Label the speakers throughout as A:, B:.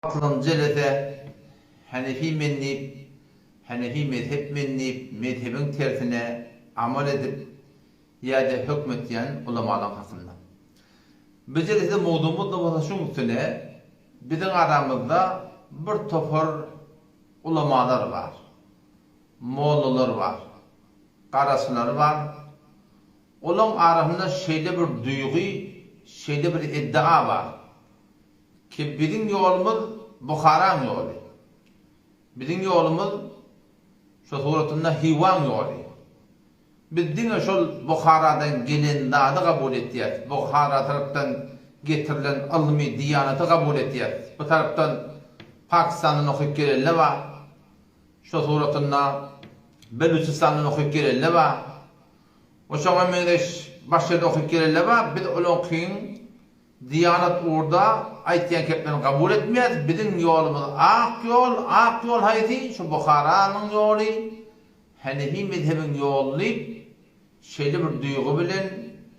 A: Altynjy jelese, Henefi men diýip, Henefi mezhep men diýip, mezhebiň tersine amal edip ýa-da hökm etýän ulamalaň hakynda. Bu jelesede mowzugymyz-da bolsa şuň üstüne, biziň aramyzda bir topar ulamalar bar, mollalar bar, garaçylar bar, olaň arasynda şeýle bir duýgy, şeýle bir iddia bar. Ki biziň ýolumyz Buharaň ýoly. Biziň ýolumyz şo suratynda Hywaň ýoly. Biz diňe şol Buharadan gelen zady kabul etýäs. Buhara tarapdan getirilen ylmy, diýanaty kabul etýäs. Bu tarapdan Pakistandan okyp gelenler bar. Şo suratynda Belüçistandan okyp gelenler bar. We şoňa meňzeş başga ýerde okyp gelenler bar. Biz olaňkyň Diýanat ugurda aýtýan keplerini kabul etmeýäs, biziň ýolumyz ak ýol, ak ýol haýsy, şu Buharanyň ýoly, Henefi mezhebiň ýoly diýip, şeýle bir duýgy bilen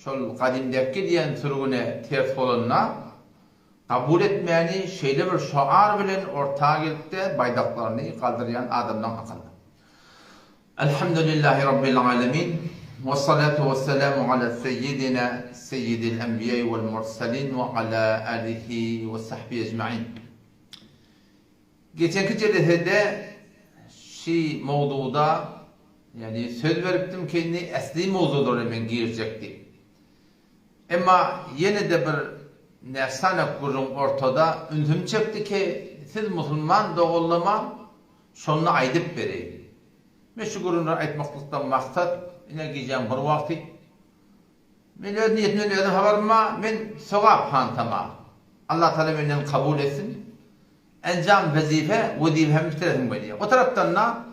A: şol gadymdäki diýen sürgüne ters bolanda, kabul etmäni şeýle bir şoar bilen orta gelipde baýdaklaryny galdyrýan adamlaň hakynda. Elhamdülillahi Rabbil alemin, Wessalatu wesselamu ala seyyidina seyyidil enbiýai wel murselin we ala alihi we sahbihi ecmain. Geçenki jelesede şi mowzugda ýagny söz beripdim ki indi esli mowzuglara men girjek diýip. Emma ýene-de bir näsanak gürrüň ortada ünsümi çekdi ki siz musulman doganlama Şonda aýdyp bereýin. Men şu gürrüňleri aýtmaklykdan maksat, ine gijäň bir wagty. Men öz niýetimden özüm habarym bar, men sogap hantama. Allatagala menden kabul etsin. Enjam wezipe, wezipemi bitiresim gelýär. O tarapdan-da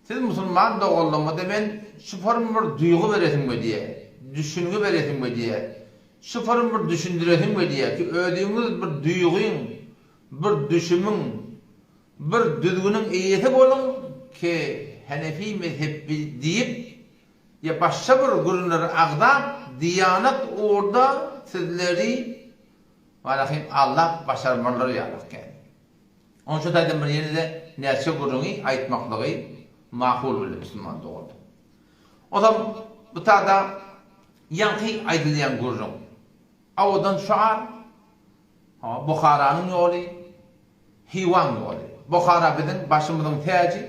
A: siz musulman doganlaryma-da men şu form bir duýgy beresim gelýär, düşüngi beresim gelýär. Şu form bir düşündiresim gelýär ki, özüňiz bir duýgyň, bir düşümiň, Bir düzgüniň eýesi boluň ki Henefi mezhebi diýip ýa başga bir gürrüňleri agzap diýanat ugurda sizleri Walahym aldap başarmarlar ýalak ýaly. Onuň şu taýdan bir ýene-de näçe gürrüňi aýtmaklygy makul bildim musulman doganlar. Ozal bu tada ýaňky aýdylýan gürrüň. Awadan şuar, Buharanyň ýoly, Hywaň ýoly. Buhara biziň başymyzyň täji,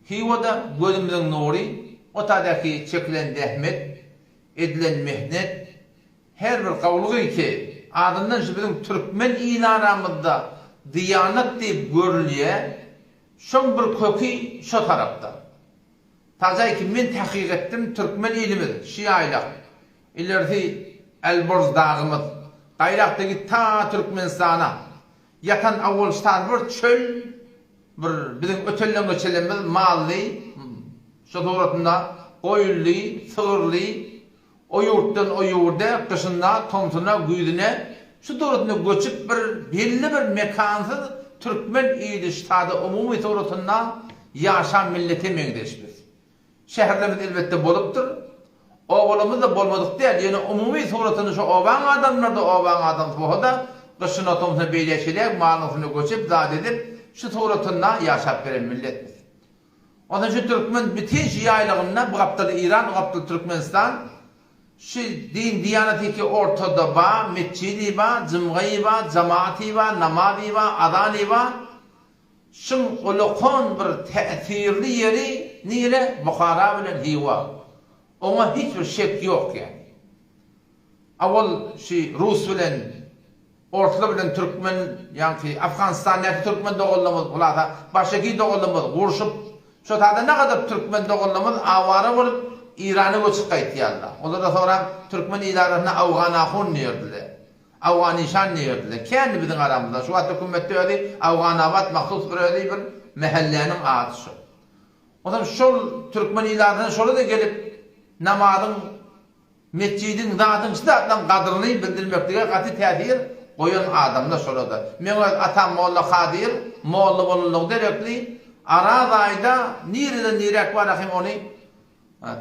A: Hywa-da gözümiziň nury, o tadäki çekilen zähmet, edilen mehnet, her bir gawlygy ki, azyndan şu biziň türkmen il aramyzda diýanat diýip görülýä, şoň bir köki şo tarapda. Tajaý ki men takyk etdim, türkmen ilimiz, şu ýaýlak, ilerisi Elborz dagymyz, gaýrakda git ta Türkmenistana, ýatan awwal bir çöl, bir biziň ötelden-geçelenimiz mally, şo suratynda goýunly, sygyrly, o ýurtdan o ýurde gyşynda, tomsuna, güýzüne şu suratynda göçüp bir belli bir mekansyz türkmen ili ştada umumy suratynda ýaşan millete meňzeş biz. Şäherlerimiz elbetde bolupdyr. Obalarymyz-da bolmadyk däl, ýöne umumy suratynda şu obaň adamlary-da obaň adamsy bolsa-da, gyşyna-tomsuna beýle-şeýle malyň üstünde göçüp, zat edip, şu suratynda ýaşap beren millet biz. Onsoň şu türkmen bütin şu ýaýlygynda, bu gapdaly Eýran, o gapdaly Türkmenistan, şu din-diýanat iki ortada ba, metjidi ba, jymgaýy ba, jamaty ba, namazy ba, azany ba, Şuň ulakan bir täsirli ýeri nire? Buhara bilen Hywa. Oňa hiç bir şek ýok ýani. Awal şi rus bilen orslar bilen türkmen ýaňky Afganistandaky türkmen doganlarymyz hulasa başgaki doganlarymyz gurşup şo tada nagadar türkmen doganlarymyz awara bolup Irana göçüp gaýtýarlar. Olara soňra türkmen il arasynda awganahun diýerdiler. Awganyşan diýerdiler. Kändi biziň aramyzda. Şu wagt hökümetde özi Awganabat mahsus bir özi bir mähelläniň ady şol. Onsoň şol türkmen ilatyna şola-da gelip namazyň, metjidiň, zadyň şu zatlaryň gadyryny bildirmeklige gaty täsir goýan adamlar şola-da. Meň öz atam Molla Kadyr molla bolanlygy derekli Araz aýda nireden niräk bar ahym ony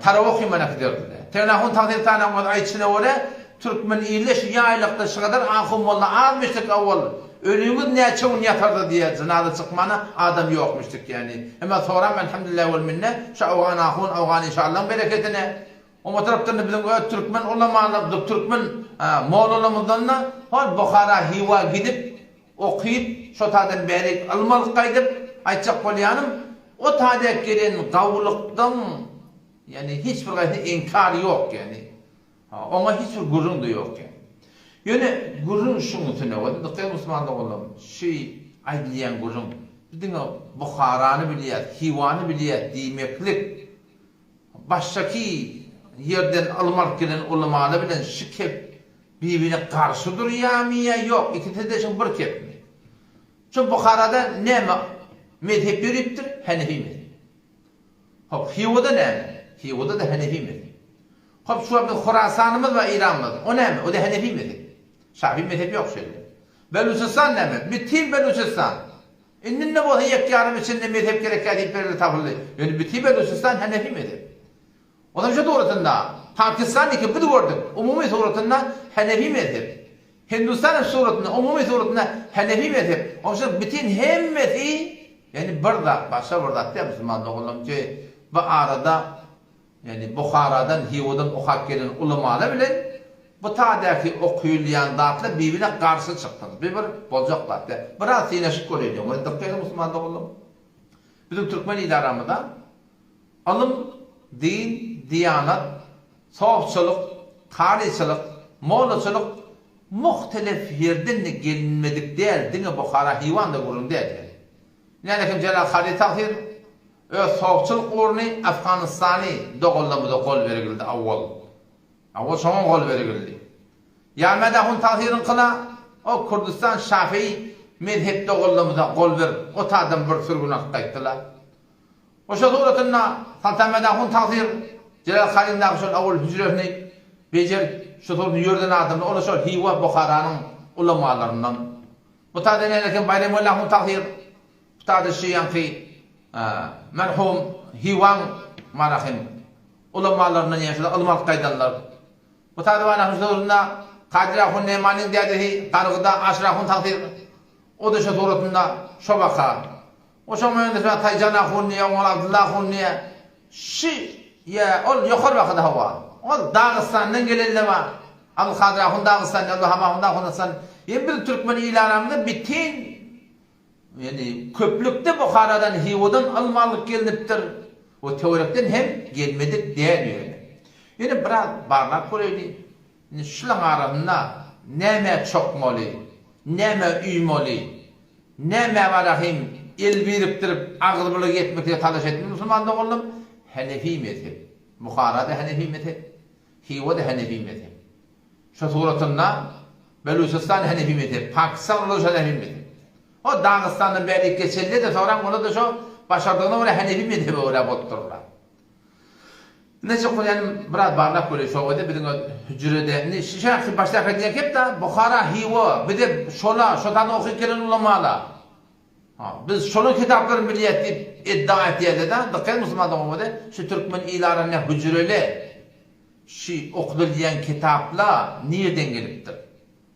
A: Tarawa okymana giderdiler. Tegnahun Tagsyr Tanyň öz aýdyşyna görä, türkmen ilde şu ýaýlakda şygadar ahun molla az meşrek awwal. Öliňiz näçe gün ýatarda diýýär, jynaza çykmana adam ýokmuş dikýäni. Emma soram elhamdülillah wel minne, şu owgan ahun, owgan işanlaň berekedine. Oňa tarapdan-da biziň öz türkmen ulamalar, türkmen mollalarymyzdan-da hol Buhara, Hywa gidip, okyp, şo taýdan bärik ylym alyp gaýdyp, aýtjak bolýanym, o taýda gelen gawulykdan, ýagny hiç bir gaýsy inkar ýok, ýagny. Oňa hiç bir gürrüň-de ýok, ýagny. Ýöne gürrüň şuň üstüne boldy, dykgat musulman doganlarym, şy aýdylýan gürrüň, biz diňe Buharany bilýäs, Hywany bilýäs diýmeklik, Başdaky ýerden ylym alyp gelen ulamalar bilen şu kep bir-birine garşy durýarmy ýa ýok, ikisi-de şuň bir kepmi? Şu Buharada näme mezhep ýöripdir? Henefi mezhebi. Hop, Hiwada näme? Hiwada-da henefi mezhebi. Hop, şu wagt biz Horasanymyz bar Eýranymyz. O näme? O-da henefi mezhebi. Şafi mezhebi ýok şu ýerde. Belujystan näme? Bütin Belujystan. Indi-nde bolsa ýek-ýarym içinde mezhep gerekkä diýip bereli tapyldy. Ýöne bütin Belujystan henefi mezhep. Onam şu suratynda Pakistan iki biz gördük. Umumy suratynda henefi mezhep. Hindistan hem suratynda umumy suratynda henefi mezhep. Onuň üçin bütin hemmesi ýagny bir zat başga bir zat däl musulman doganlarym ki bu arada Ýagny Buharadan, Hywadan okap gelen ulamalar bilen bu taýdaky okuyylýan zatlar bir-birine garşy çyksyn. Bu bir boljak zat däl. Biraz synaşyp göreýliň. Ony dykgat ediň musulman doganlar. Biziň türkmen idaramyzda ylym, din, diýanat, sofçylyk, karyçylyk, mollaçylyk muhtelef ýerden-de gelinmedik däl, diňe Buhara, Hywan-da gürrüň däl ýagny. Nälekim Jelal Hary tagsyr öz sowçylyk ugruny Afganystany doganlarymyza gol bergildi awwal. Awwal şoňa gol bergildi. Ýarmäde ahun tagsyryňkyna o Kürdistan şafii mezhep doganlarymyza gol berip o taýdan bir sürgün alyp gaýtdylar. Oşa suratynda Saltanmät ahun tagsyr Jelal Haryň dagy şol awwal hüjresini bejerip şu suratynda ýörden adamlar ola şol Hywa Buharanyň ulamalaryndan. Bu taýda näme eken Baýramgeldi ahun tagsyr, bu taýda şu ýaňky merhum Hywaň marahym ulamalaryndan ýa şular ylym alyp gaýdanlar. Bu taýda bar ahun suratynda Kadyr ahun Nemanyň dädesi Gargyda Aşyr ahun tagsyr, o-da şo suratynda şo baka. Oşoň öňünde şo Taýjan ahun diýýär, oňa Abdylla ahun diýýär. Şi, ýa, ol ýokary bakada hawa. Ol Dagystandan gelenler bar. Abylkadyr ahun Dagystanly, Abdulwahap ahun Dagystan. Ýa biz türkmen il aramyzda bitin, ýagny köplükde Buharadan, Hywadan ylym alyp gelnipdir. We töwerekden hem gelmedik däl ýöne. Ýöne biraz barlap göreýli. Indi şulaň arasynda nämä çokmaly, nämä uýmaly? Nämä barahym el birikdirip agzybirlige ýetmeklige talaş etmeli musulman doganlarym? Henefi mezhep. Buharada henefi mezhep, Hiwada henefi mezhep. Şo suratynda Belujystan henefi mezhep, Pakistan olar şo henefi mezhep. O Dagystandan bärik geçende-de soraň olar-da şo başardygyna görä henefi mezhebe görä bolupdyrlar. Näçe bolýanym biraz barlap göreý şo wede biziň öz hüjrede indi şähsi başdaky aýdýan kep da Buhara Hywa bize şola şo zady okyp gelen ulamala ha biz şolaň kitaplaryny bilýäs diýip edda etýärler da dykgat musulman dogan wede şu türkmen il arasynda hüjrele şi okudylýan kitapla nirden gelipdir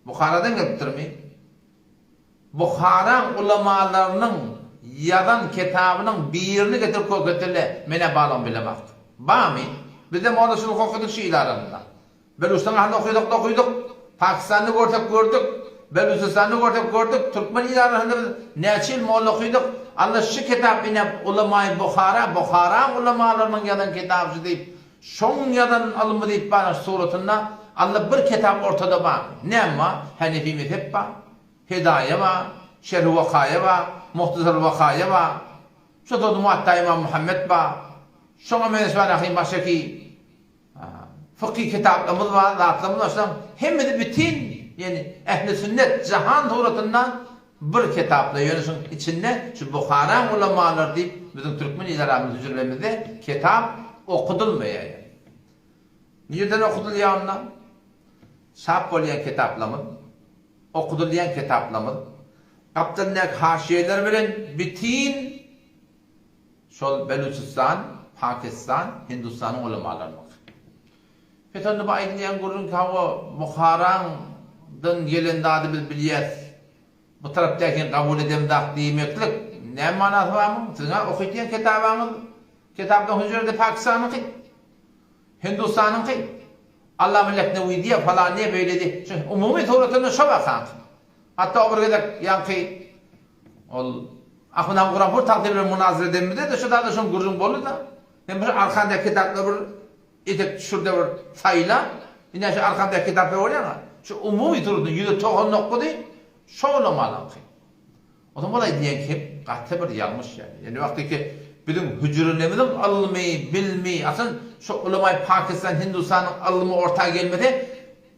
A: Buharadan gelipdirmi Buharaň ulamalarynyň ýazan kitabynyň birini getirip görkezsele, men-ä barlygyny bilemok. Barmy? Bizde mollaçylyk okadyk şu il arasynda. Belujystaň ahlini okysak-da okydyk, Pakistanda görsek gördük, Belujystanda görsek gördük, türkmen il arasynda biz näçe ýyl molla okydyk, Alla şu kitap ine ulamaýy Buhara, Buharaň ulamalarynyň ýazan kitaby şu diýip, şoň ýazan ylmy diýip bar suratynda Alla bir kitap ortada bar. Näme bar? Henefi mezhep bar. Hedaýa bar, Şerhi Wakaýa bar, Muhtasar Wakaýa bar. Şo-da Muwatta Ymam Muhammet bar. Şoňa meňzeş bar ahim başgaki fykhy kitaplarymyz bar, zatlarymyz bar. Şolaryň hemmesi bütin, ýagny ähli sünnet jahan suratynda bir kitaplar. Ýöne şonuň içinde şu Buharaň ulamalary diýip biziň türkmen il-aramyz hüjrelerimizde kitap okudylmaýar. Nirden okudylýar onda? Çap bolýan kitaplarymyz. Okudylýan kitaplarymyz gapdalyndaky haşiýeler bilen bitin şol Belujystan, Pakistan, Hindistanyň ulamalarynyňky. Pes onda bu aýdylýan gürrüň hawa Buharaňdan gelen zady biz bilýäs. Bu tarapdakyny kabul edemzak diýmeklik näme manasy bar muň? Siziň-ä okytýan kitabaňyz kitapdan hüjrede Pakistanyňky, Hindustanyňky. Allama Leknewi diýýär, falan diýýär, beýle diýýär. Şu umumy suratynda şo bakaňky. Hatda o bir gezek ýaňky ol Ahmet han Gurampur tagty bilen munazara edenimizde-de şu zada şoň gürrüň boldy-da. Sen bir arkandaky kitaplary bir Etek düşür-de bir saýla. Ine şu arkamdaky kitaplary görýäňmi? Şu umumy suratynda 199-y şo ulamalaňky. Onsoň ol aýdylýan kep gaty bir ýalňyş ýaly. Ýöne wagtyky biziň hüjrelerimiziň ylmy, bilmi, asyl şo ulamaý Pakistan, Hindustanyň ylmy orta gelmese,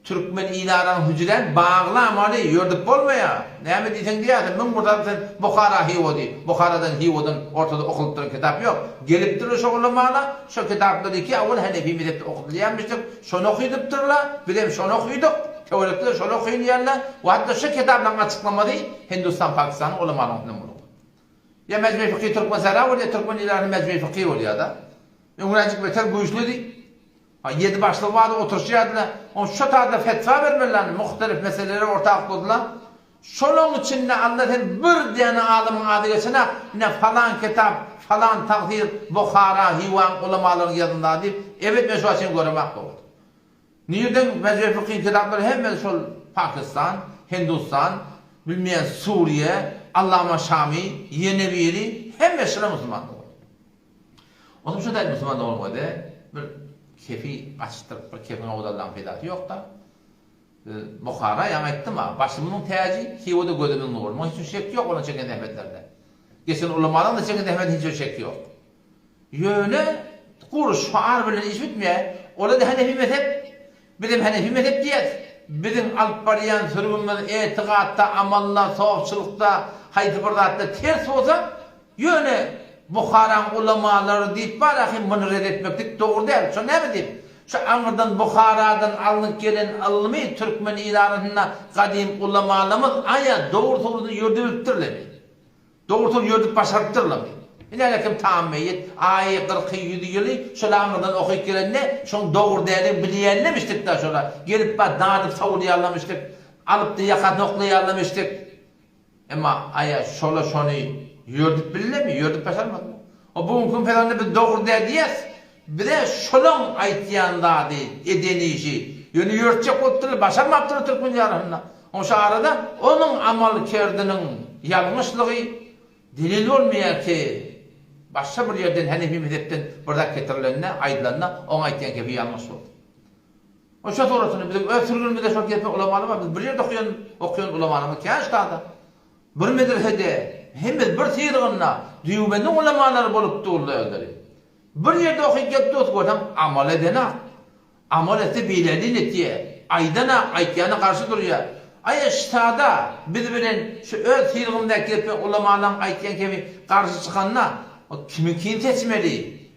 A: Türkmen ilaranyň hüjrän baglamaly ýördüp bolmaýar. Näme diýseň diýersiň, 1001 zat sen Buhara Hywa diý. Buharadan Hywadan ortada okalyp duran kitap ýok. Gelipdirler şo ulamala, şo kitaplary ki awal Hanefi mezhepde okadylýanmyşdyk, şony okydypdyrlar, bizem şony okydyk, töwerekde şol okylýarlar we hatda şo kitaplaryň açyklamasy Hindustan Pakistanyň ulamalarynyň bolup. Ýa Mejmei Fykhy Türkmen Sara bolýar, türkmen ilarasy Mejmei Fykhy bolýar-da. Öňräjik beter güýçlüdi. Ha, ýedi başlygy bardy, oturyşýardylar. Oň şo taýda fetwa bermelilerdi, muhtelif meseleleri orta okladylar. Şolaň içinde Alla sen bir däne alymyň ady geçenak, ine falan kitap, falan tagsyr Buhara, Hywaň ulamalaryň ýazan zady diýip, ebet men şu wagt çenli göremak dogry. Nirden mezhebi fykhyň kitaplary hemmesi şol Pakistan, Hindustan, bilmeýän Suriýe, Allama Şamy, ýene biri, hemme şyra musulman dogry. Onsoň şu däl musulman dogan özi bir kefi gaçdyryp bir kefiň awdallaň peýdasy ýokda. Buhara ýaňy aýtdym-a, başymyzyň täji, Hiwada gözümiziň nury. Muňa hiç bir şek ýok olaryň çeken zähmetlerinde. Geçen ulamalaryň-da çeken zähmetinde hiç bir şek ýok. Ýöne gury şuar bilen iş bitmeýär. Olar-da henefi mezhep, bizem henefi mezhep diýýäs. Biziň alyp barýan sürgimiz etigatda, amalda, sofçylykda, haýsy bir zatda ters bolsa, Ýöne Buharaň ulamalary diýip bar ahim muny red etmeklik dogry däl. Şo näme diýip? Şu aňyrdan Buharadan alnyp gelen ylmy türkmen il arasynda gadym ulamalarymyz aýa dogry sowrusyny ýördebilipdirlemi? Dogry sowruny ýördüp başarypdyrlamy? Ine alekim tam meýit, aýy, kyrky, ýüzi ýyly şol aňyrdan okyp gelende şoň dogry däldigini bilýänlemişdik-dä şola. Gelip bar dadyp sowulýarlamışdyk. Alypdy ýakasyny oklaýarlamışdyk. Emma aýa şola şony ýördüp bildimi? Ýördüp başarmady. O bu günki pezanda biz dogry däl diýýäs. Bize şolaň aýtýan zady, eden işi. Ýöne ýörtjek bolupdyrlar, başarmapdyrlar türkmen ýarasynda. Oň şu arada onuň amal kerdiniň ýalňyşlygy delil bolmaýar ki, başga bir ýerden Hanefi mezhepden bir zat getirilende, aýdylanda oň aýtýan gepi ýalňyş boldy. Oşa suratyny biziň öz sürgünimizde şol gepi ulamalar bar. Biz bir ýerde okaýan okaýan ulamalarymyz kän ştada. Bir medresede hemmesi bir syrgynda Dýubendiň ulamalary bolup durlar özleri. Bir ýerde okyp gelip dursa görseň amal edenak. Amal etse beýlädin etýär. Aýdanak, aýtýana garşy durýar. Aý ştada biz bilen şu öz syrgymyzdaky gepi ulamalaryň aýtýan kebi garşy çykanda o kimiňkini seçmeli?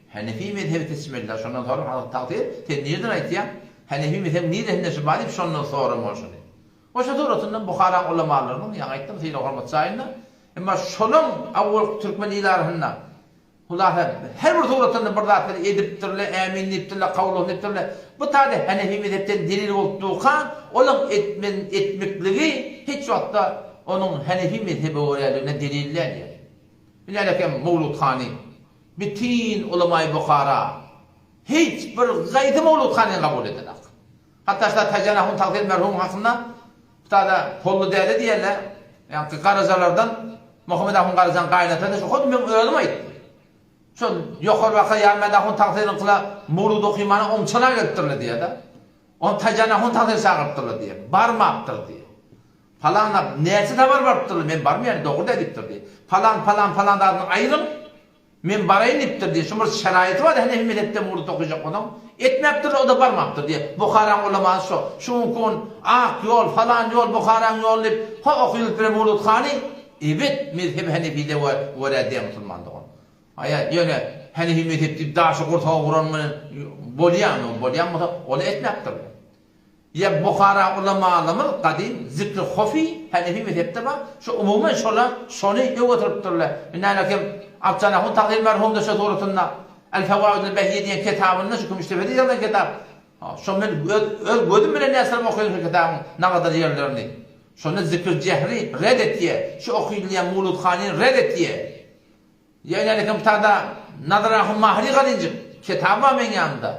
A: Henefi mezhebi seçmeliler şondan soram Hazreti Tagsyr sen nirden aýtýaň Henefi mezhebiň niresinde şu bar diýip şondan soramaly şony. Goşa suratynda Buharaň ulamalarynyň ýaňy aýtdym sylag hormat jaýynda emma şolaň awwalky türkmen il arasynda hulasa her bir suratynda bir zatlary edipdirler ämin diýipdirler kabul olsun diýipdirler bu taýda Henefi mezhepden delil bolup durka olaň etmen etmekligi hiç wagtda onuň Henefi mezhebe göräligine delil däl ýa. Bilýän Mowlud hany Bütin ulamaýy Buhara hiç bir gaýsy mowlud hanyny kabul edenak. Hatda şda Taýjan ahun Tagsyr merhumyň hakynda bu-da Polly däde diýerler, ýaňky Garajalardan Muhammet ahun Garajaň gaýynatasy şu hut meň özüm aýtdy. Şol ýokary baka Ýarmät ahun Tagsyryňkylar mowlud okymana omçala gelipdirler diýýär-de. Ony Taýjan ahun Tagsyr çagyrypdyrlar diýýär. Barmapdyr diýýär. Palana näçe sapar barypdyrlar, men barmaýan dogry däl diýipdir diýýär. Palan palan palan zadyny aýryň, Men baraýyn diýipdir diýýär. Şuň bir şeraýaty bar, hany mezhepde mowlud okyjak bolsaň, etmäpdirler, o-da barmapdyr diýýär. Buharaň ulamasy şo. Şu günki gün ak ýol, falan ýol, Buharaň ýoly diýip, ho okylyp bilen mowlud hany, ebet mezhebi hanefide görä diýýär musulman dogan. Aýa, ýöne hanefi mezhep diýip daşy gursaga uran bilen bolýamy, bolýan bolsa, ol etmäpdirler. Ýa Buhara ulamalarymyz gadym zikri hofi hanefi mezhepde bar, şu umuman şolar şony öňe sürüpdirler. Indi kem Abjan ahun Tagsyr merhumda şo suratynda El fewaidul behiýe diýen kitabynda şu Kümüşdepede ýazylan kitap. Şo men öz öz gözüm bilen näsirem okaýan şu kitabyň nagadar ýerlerini. Şonda zikr jehri red etýär. Şu okylýan muluthanyny red etýär. Ýa ýaly tada Nazar ahun Mahri gadynjyk kitaby bar meň ýanymda.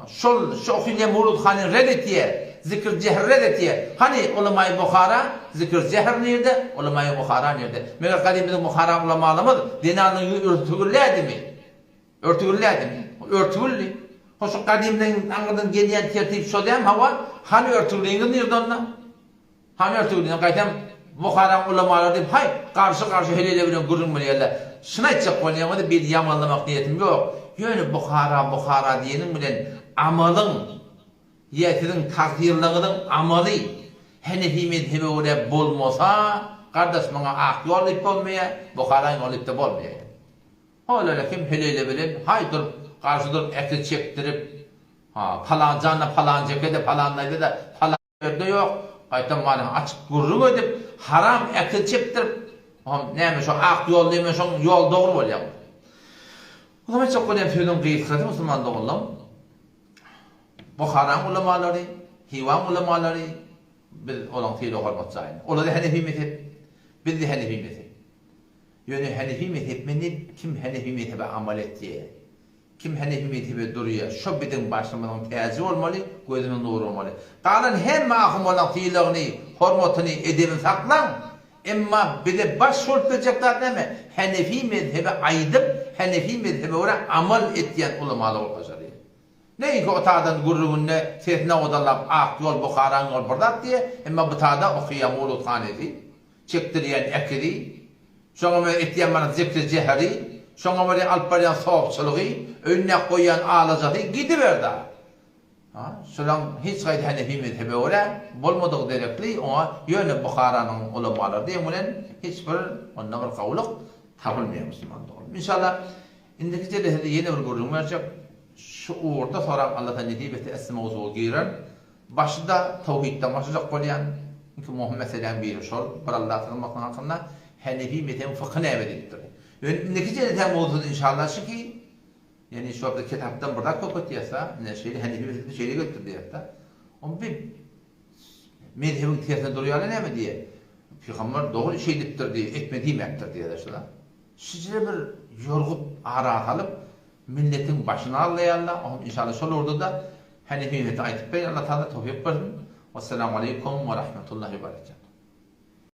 A: Şol şu okylýan muluthanyny red etýär. Zikr jehr red etýär. Hany ulamaýy Buhara? Zikr jehr nirde? Ulamaýy Buhara nirde? Meger gadym biziň Buhara ulamalarymyz zenanyň ýüzi örtügillädimi? Örtügillädimi? Örtügildi. Ho şu gadymdan aňyrdan gelýän tertip şo dämi? Hawa. Hany örtügliňiz nirde onda? Hany örtügliňiz? Gaýtam Buharaň ulamalary diýip haý, garşy-garşy heleýler bilen gürrüň berýärler. Şuny aýtjak bolýan bolsa bir ýamanlamak niýetim ýok. Ýöne Buhara, Buhara diýeniň bilen amalyň ýa siziň tagsyýrlaryňyzyň amaly Henefi mezhebe görä bolmasa, gardaş muňa ak ýol diýip bolmaýar, Buharaň ýoly diýip-de bolmaýar. Olara kim heleýle bilen haý durup, garşy durup äkit çekdirip, ha, palan janda palan jeke-de, palan daýza-da, palan ýerde ýok, gaýtam many açyk gürrüň edip, haram äkit çekdirip, oňam näme şo ak ýol diýme şoň ýol dogry bolýar. O zaman aýtjak bolýan sözüň gysgasy musulman doganlarym, Buharaň ulamalary, Hywaň ulamalary, biz olaň sylag-hormat jaýynda. Olar-da henefi mezhep, biz-de henefi mezhep. Ýöne Henefi mezhepmen diýip kim Henefi mezhebe amal etýär, kim Henefi mezhebe durýar, şo biziň başymyzyň täji bolmaly, gözümiň nury bolmaly. Galan hemme ahunlaryň sylagyny, hormatyny, edebini saklaň, emma bize baş bolup biljek zat näme? Henefi mezhebe aýdyp, Henefi mezhebe görä amal etýän ulamalar bolup başarýar. Näinki o tadan gürrüňinde sesine odalap ak ýol Buharaň ýoly bir zat diýýär, emma bu tada okaýan mowludhanesi, çekdirýän äkidi, şoňa bir etýän mana zikri-jehri, şoňa bir alyp barýan sopçulygy, öýündäki goýýan alajasy gidiberdi-a. Ha, şolaň hiç haýsy henefi mezhebe görä bolmadygy derekli oňa ýöne Buharanyň ulamalary diýen bilen hiç bir onda bir gowulyk tapylmaýar musulman doganlar. Inşallah indiki jelesede ýene bir gürrüň berjek. Şu ugurda soraň Alla taala nesip etse esli mowzuga girer. Başda towhidden başlajak bolýan. Çünki möhüm meseläň biri şol, bir Allaha sygynmaklyk hakynda Henefi mezhebiň fykhy näme diýipdir. Ýöne indiki jelesäň mowzusy inşallah şu ki, ýagny şu wagt kitapdan bir zat köpeltýäs-de, ine şeýle Henefi mezhebi şeýle gelipdir diýýäs-de. Onda bir mezhebiň tersine durýarlar näme diýýär. Pygamber dogry şeýdipdir diýip, etme diýmäpdir diýýärler şular. Şeýle bir ýorgup ara salyp milletiň başyny aldaýarlar. Oňa inşallah şol ugurda-da Henefi mezhebini aýtyp berin Allah Taala towfyk bersin. Wessalamu aleýkum we rahmetullahi we berekatuh.